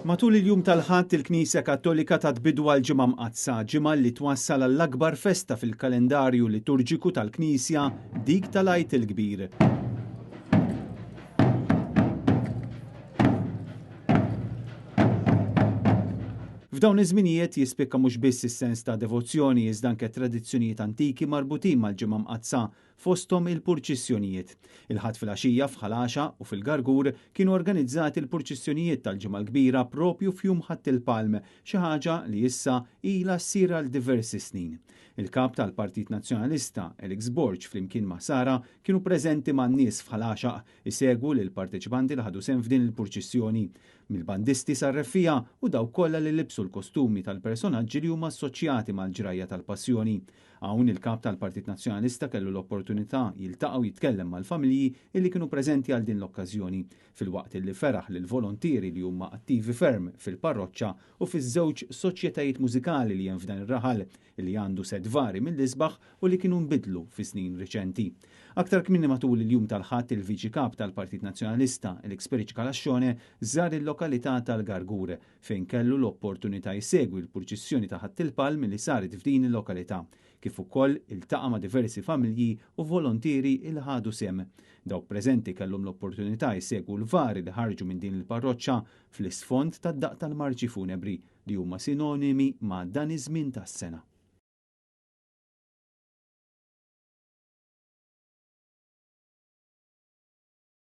Matul il-jum tal-Ħadd il-Knisja Kattolika tat bidu għal Ġimgħa Mqaddsa, ġimgħa li twassal għall-akbar festa fil-kalendarju liturġiku tal-Knisja, dik tal-Għid il-Kbir. F'dawn iż-żminijiet jispikka mhux biss is-sens ta' devozzjoni iżda anke tradizzjonijiet antiki marbutin mal-Ġimgħa Mqaddsa fosthom il-purċissjonijiet. Il-Ħadd filgħaxija f'Ħal Għaxaq u fil-Gargur kienu organizzati l-purċissjonijiet tal-Ġimgħa l-Kbira propju f'Jum Ħadd il-Palm, xi ħaġa li issa ilha ssir għal diversi snin. Il-Kap tal-Partit Nazzjonalista, Alex Borg flimkien ma' Sara kienu preżenti man-nies f'Ħal Għaxaq isegwu lill-parteċipanti li ħadu sehem f'din il-purċissjoni, mill-bandisti sar-reffiegħa u dawk kollha li libsu l-kostumi tal-personaġġi li huma assoċjati mal-ġrajja tal-Passjoni. Hawn il-Kap tal-Partit Nazzjonalista kellu l-opportunità jiltaqa' u jitkellem mal-familji illi kienu preżenti għal din l-okkażjoni, filwaqt illi feraħ lill-volontieri li huma attivi ferm fil-parroċċa u fiż-żewġ soċjetajiet mużikali li hemm f'dan ir-raħal illi għandu sett vari mill-isbaħ u li kienu nbidlu fi snin riċenti. Aktar kmieni matul il-jum tal-Ħadd il-Viċi Kap tal-Partit Nazzjonalista, Alex Perici Calascione, żar il-lokalità tal-Gargur fejn kellu l-opportunità jsegwi l-purċissjoni ta' Ħadd il-Palm li saret f'din il-lokalità, kif ukoll iltaqa' ma' diversi familji u volontieri li ħadu sehem. Dawk preżenti kellhom l-opportunità jsegwu l-vari li ħarġu minn din il-parroċċa fl-isfond tad-daqq tal-marċi funebri li huma sinonimi ma' dan iż-żmien tas-sena.